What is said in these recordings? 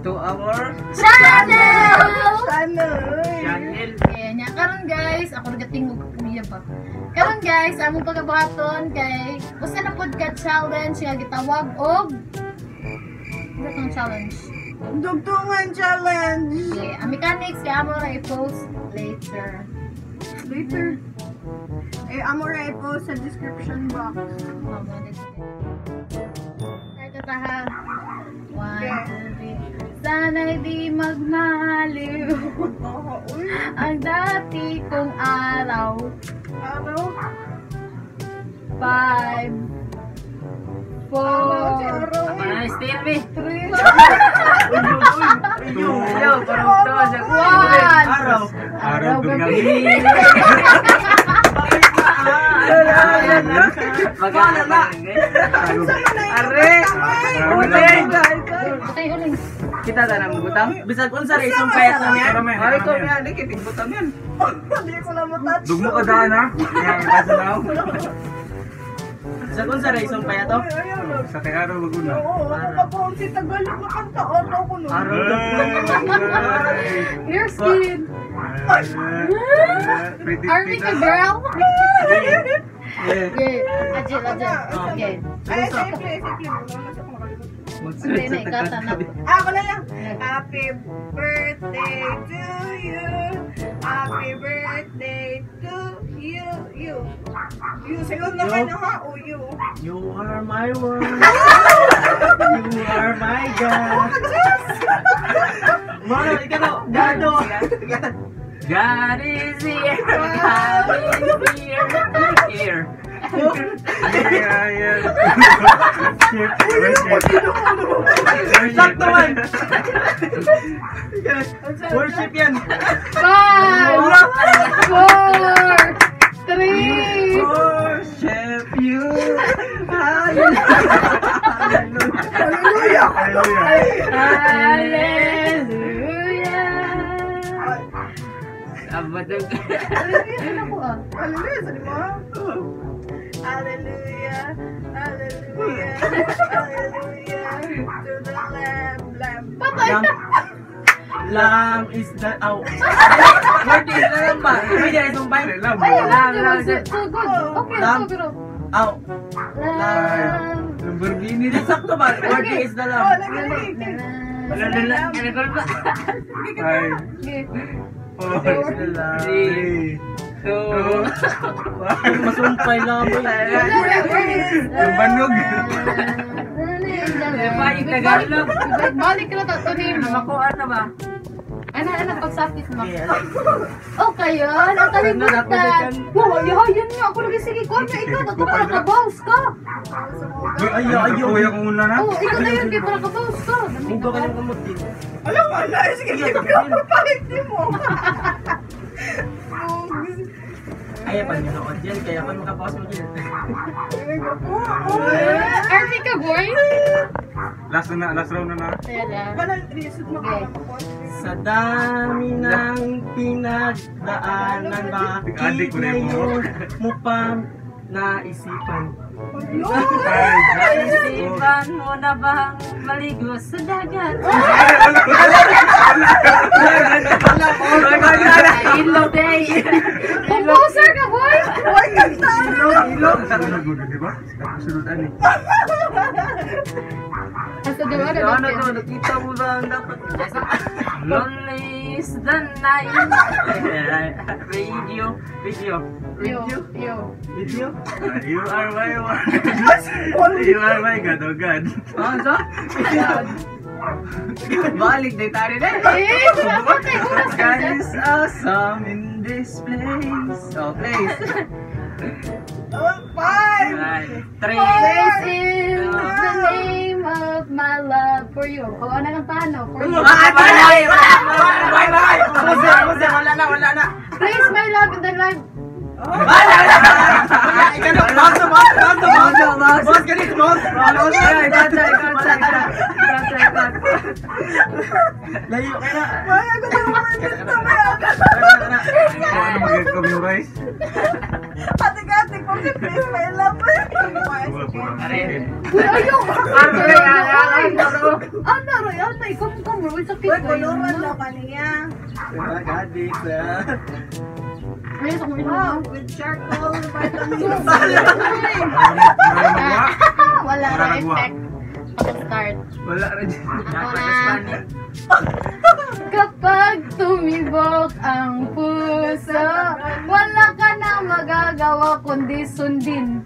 To our channel! Channel, uy. Channel. Kaya niya, karon guys, ako nagatingog kuya ba. Karon guys, among pagabuhaton kay usa na pod ka challenge nga gitawag og ano tong challenge? Dugtungan challenge. Okay, ang mechanics kay amo ra i-post later. Later. Eh, amo ra i-post sa description box. Oh, mo dito. Start na ta ha. One, Okay. two, three. Sana'y di magmaliw Oo, uy. ang dati kong araw. Araw. Five, Araw, four, si araw. Ay, still me. three, Yo, parang to sa one. Araw. Araw gabi. Magana na. Are. Uling. Okay, uling. Kita ta nang butang. Bisag unsa ra isang payat na niya. Ay ko niya dikit butang yan. Hindi ko lang matouch. Dugmo ka daan ha. Yan, kasi now. Bisag unsa ra isang payat oh. Ay, ayaw na. Sa kay araw maguna. Oo, ako pa po si Tagalog na kanta. Araw ko no. Araw. Your skin. Pretty Army ka, girl. Yeah. Okay, ajil, ajil. Okay. Ay, simple, simple. Wala na ako nakalimutan. Okay, na, ikata na. Ah, ako na lang. Happy birthday to you. Happy birthday to you. You. You. Sa'yo naman ha. O you. You are my world. You are my God. Mano, ikaw daw. Gado. God is here. God is here. Here. Yeah, yeah. Shit, worship. Sakto man. Worship yan. Five, four, three, Worship you. Hallelujah. Hallelujah. Hallelujah. Hallelujah. Abadog. Hallelujah na ko ah. Hallelujah. Sabi mo. Hallelujah. Hallelujah. Hallelujah. To the Lamb. Lamb. Patay na. Lamb is the ow. Word is the lamb ba? Pwede ay sumbay. Lamb. Ay, Lamb, lamb, lamb. so good. Okay, Lamb. so pero. Ow. Lamb. Lamborghini. Sakto ba? Word is the Oh, lamb. lagi, lagi. Ano ko ba? Five, Okay. four, Three, three, two, two, one. Masumpay lang. Yung banog. Balik Tagalog. Balik na to nimo. Makuha na ba? Ano, ano, pagsapit mo. Okay, yun. Ang kalimutan. Wow, yun nga. Ako lagi, sige, kuha na ikaw. Ito para kabaws ka. Ay, ay, kuya kong una na. Oo, ikaw na yun. Kaya para kabaws ka. Muga ka ng kamot dito. Alam mo, ala. Sige, sige. Palit mo. Ay, pa nyo nood yan. Kaya pa makapawas mo dyan. Army ka, boy? Last na, last round na na. Ayan na. Banal, risod mo ka. Sa dami ng pinagdaanan, bakit Adik ko na yung ngayon mo pa naisipan? Five, Naisipan mo na bang maligo sa dagat? Ilog day! Composer ka, boy? Uy, kanta! Ilog. Sunod mo, di ba? Sunod ani. Asa di ba? Ano to? Nakita mo ba ang dapat? Lonely is the night. Radio, video, Yo, yo. video. You are my one. You are my God, oh God. Ano sa? Balik na tayo na. Eh, patay. Oras ka. God is awesome in this place. Oh, place. Oh, five! Nine, three. Praise in the name of my love for you. Kung ano ng paano, for you. Ah, bye, bye, bye, bye. Musa, musa, wala na, wala na. Praise my love in the life. Wala, wala, wala. Ikaw na, mouse, mouse, mouse, mouse, mouse, ganito, mouse. Mouse, ikaw, ikaw, ikaw, ikaw, ikaw. Layo ka na. May ako na naman dito. May ako. Ano mag-memorize? Ate-ate, kung si please, may love. Aray. Uy, ayaw! Aray, aray, Ana, Roy, ana, ikaw mo kamo, Roy, sakit Uy, kayo kuluran na. daw kaniya. Ay, sa kong Wow, ino. with charcoal, vitamins. Wala Wala ra nagwa. effect. Pag-start. Wala rin. Ako na. Kapag tumibok ang puso, wala ka na magagawa kundi sundin.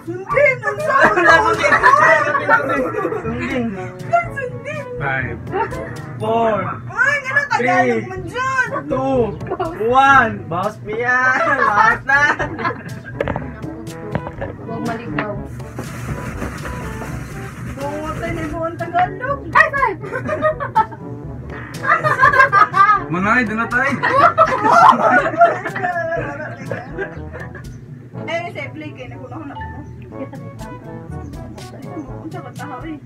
Sundin, ang sabi. Sundin. Sundin. 5, 4, Ay, ano Tagalog man dyan? 2, 1. Boss Pia! Lahat na! Huwag maligaw. Buong tayo na buong Tagalog. High five! Manay, doon na tayo. Eh, sa play kayo, nagunahon ako. Unsa ka tahaw eh.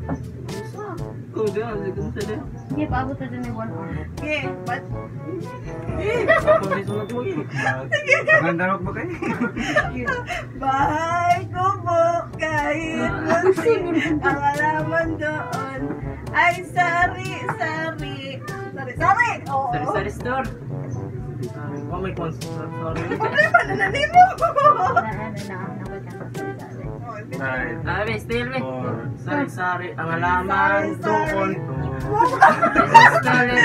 Kung dyan, kung saan. Hindi, paabot na dyan yung 1 hour. Okay, but Magandang ba kayo? bahay ko po kahit munti ang alaman doon ay sari-sari. Sari-sari! Oo. Sari-sari store. Oh, may concert. Sorry. Problema na na nimo. Na, na, na, na, Oh, 5, Sabi, still me. 4, sari-sari ang alaman Sari-sari. doon. Sorry,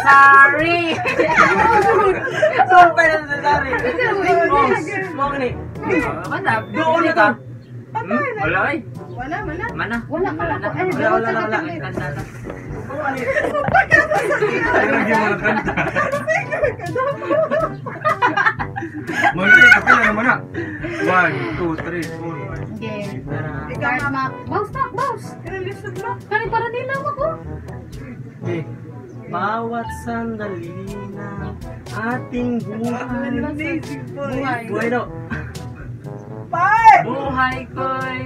sorry. Saan pa yung sari? Mo ni. Mana? Doon na to. Patay na. Wala eh. Wala, wala. Mana? Wala ka lang. Eh, Wala, wala, wala. Ay, mo kanta. Manay, kapila naman na. 1, 2, 3, 4, 5. Okay. Ikaw, Start, ma'am. Mac. Bounce na, bounce! Kinalisod mo. Kani para nila ako. Okay. Bawat sandali ng ating buhay. Amazing boy. Buhay. Buhay daw. Bye! Buhay ko'y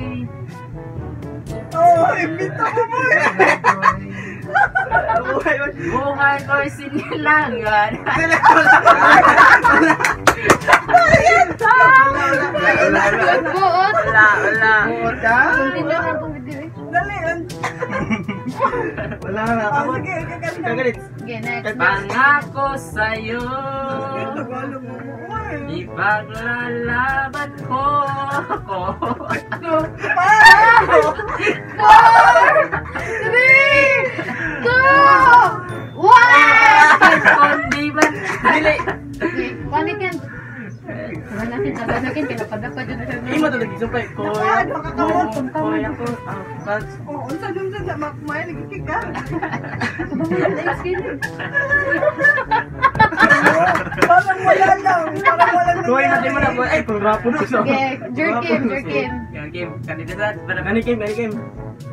Oh, ipito ko boy. Buhay. buhay ko'y sinilangan. Buot! Wala, wala. Buot ka? Continue na itong video eh. Dali. Wala na. Oh, sige, kakanta. Kagalit. Okay, next. Pangako sa'yo, Tagalog mo. Uy. ipaglalaban ko. Ko. Bye! 4, 3, 2, 1! Kundi man. Dili. Okay, panikin. Wala natin, sabi natin, pinapadapa dyan na Hindi mo talaga sumpay. Koy. Nakuha, nakakamot. Koy ako. Ah, but Oh, unsa dun sa makmay lagi ka. Parang wala lang. Parang walang Koy natin mo na. Ay, kung rapo na. Okay, Jerkim, Jerkim. Game, kanina sa para Gani game, gani game.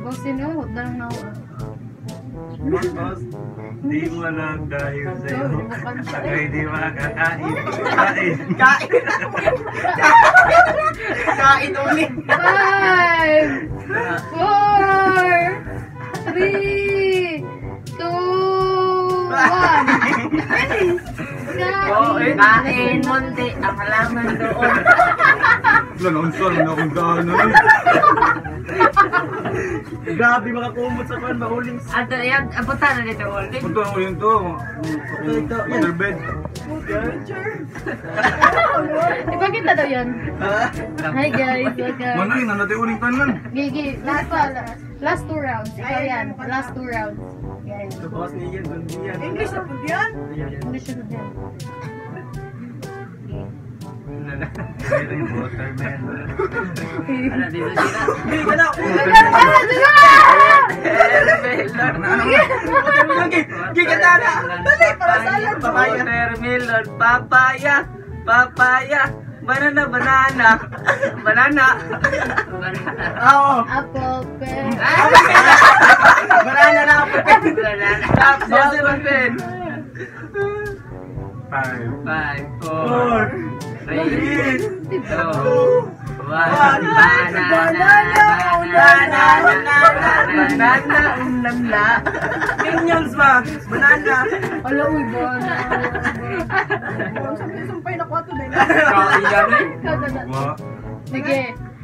Boss, sino? Huwag na lang na ako. Boss, Di mo alam dahil sa'yo. Ako'y di makakain. Kain. Kain. Kain ulit. 5, 4, 3, 2, 1. Kain munti ang halaman doon. Wala, naunsan na akong gaano eh. Grabe makakumot sa kuan mauling. Ato yan, abutan na dito ulit. Punta ako yun to. Ito, ito. Waterbed. Future. Ipakita daw yan. Hi guys, welcome. Manay, nanatay uling tanan. Gigi, last pa. Last 2 rounds. Ikaw yan. Last 2 rounds. Yan. Boss ni yan, gundi yan. English na po yan. English na yan. Ito yung watermelon. Ano dito sila? Hindi ka na. Watermelon. Ano na? Gigi ka na. Dali, para salad. Watermelon, papaya, papaya, banana, banana, banana, banana, Oo. Apple, pear. Banana na ako. Banana. Boss, pen. 5, 5, 4, 4, 3, 2, 1. Banana, Banana, Banana, unana. Minions ba? Banana. Ala, uy, banana. Sumpay na ko ato dahil. Wa. Sige.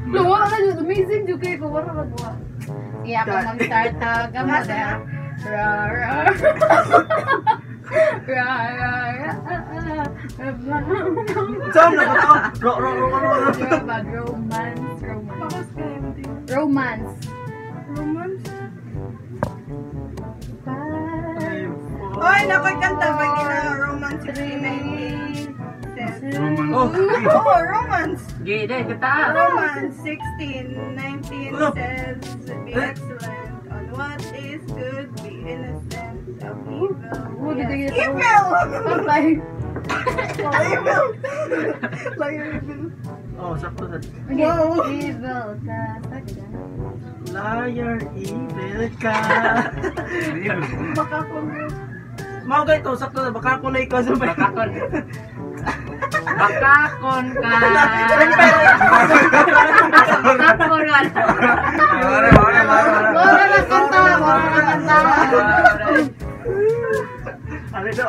Luwa ka na, amazing jud kayo kung wala magawa. Sige, ako mag-start ha. Gamo na. Ra, ra. Ra, ra, ra. Saan na ba to? Ro, ro, ro, ro, ro. Romance, romance. Pakas kayo. Romance. Romance. Five, Oy, nakoy kanta ba gina Romance 1619? Romance. Oh. Oh, romance. Gide, kita. Romance 1619 Ano? says, "Be Eh? excellent on what is good, be innocent of evil." Oh, Yes. dito, dito. Evil! Patay. Evil! Liar, evil. Oh, sakto na. Okay. Wow. Evil ka. Sakit ah. Liar, evil ka. Baka kung Mao gay to, sakto na. Baka kulay ka sa may. Bakakon. Bakakon ka. Bakakon ka. Wala, wala, wala. Wala na kanta. Wala na kanta. Ano to?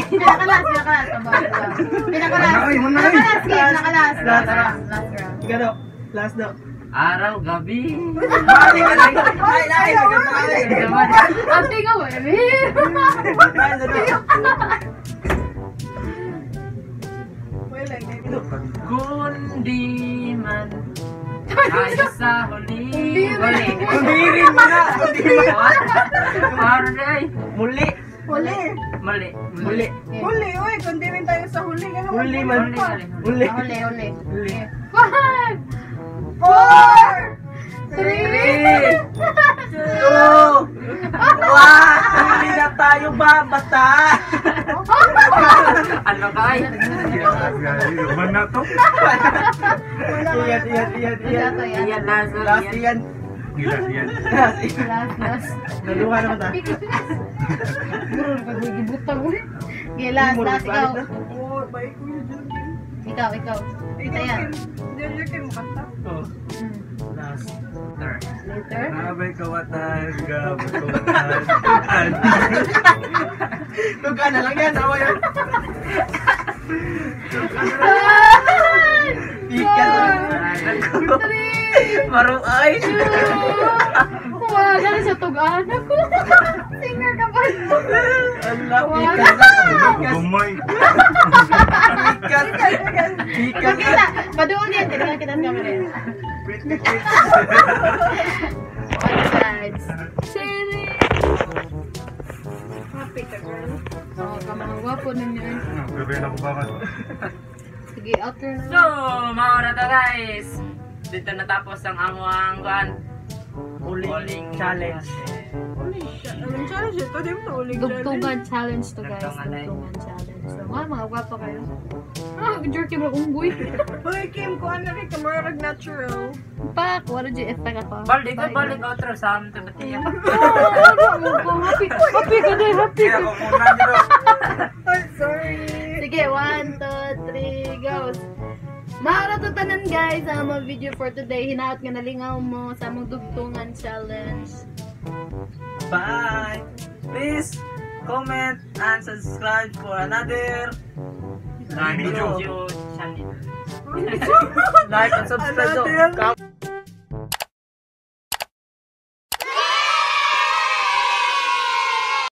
Pinakalas, pinakalas. Aba, aba. Pinakalas. Manay, manay. Pinakalas, sige, pinakalas. Last Last round, last round. Ikaw daw. Last daw. Araw, gabi. Balik ka lang. Ay, ay, ay, ay. Ate ka, wala. Ay, ano? Wala, ganito. Kundi man tayo sa huli. Hindi Huli. Kundi rin mo na. Kundi mo na. Aray. Muli. Huli. Mali. Muli. Huli, uy. Kundi rin tayo sa huli. Ganun. Huli man. Huli, huli. Huli. Huli, huli. Huli. Five, Four! three, Two. One. Hindi na tayo babata. Ano ba ay? Man na to. Iyan, iyan, iyan, iyan. Iyan, last. Last Iyan. iyan. Gilas yan. Last iyan. Last, last. Naluha naman ta. Bro, pag-gibutang mo. Okay, last, last. Ikaw. Oh, bye, Kuya Junjun. Ikaw, ikaw. Kita Ikaw, yan. Kim. Junior, Kim, kanta. Oh. Last. Later. Abay kawatan, gabutuan. Tuga na lang yan. Awa yan. Five, Ika lang. three, Maruay. two, one. Dali sa tugaan ako. Singer ka ba? Ala, pikas lang. Pikas. Gumay. Pikas. Pikas. Pagkita, paduol yan. Tignan kita sa camera. One sides. Cherry. Happy ka, girl. Oh, kamang gwapo ninyo. Gabi na ko baka. Sige, outro na. So, maura to guys. Dito natapos ang amuang kuan. Uling challenge. Uling challenge ito. Di ba ito uling challenge? Dugtungan challenge to, guys. Dugtungan, ay. Dugtungan challenge. So, mga gwapo kayo. Ah, jerky mo unggoy. Uy, Kim, kuha na rin ka. Murag natural. Pak, what did you effect ako? Balik ko, balik outro sa amin to batiya. Happy, happy ka na, happy Kaya ka. ako muna dito. Ay, sorry. Sige, 1, 2, 3, go! Maara to tanan guys ang among video for today. Hinaot nga nalingaw mo sa among dugtungan challenge. Bye. Please comment and subscribe for another Video. Video channel. Like and subscribe. Another.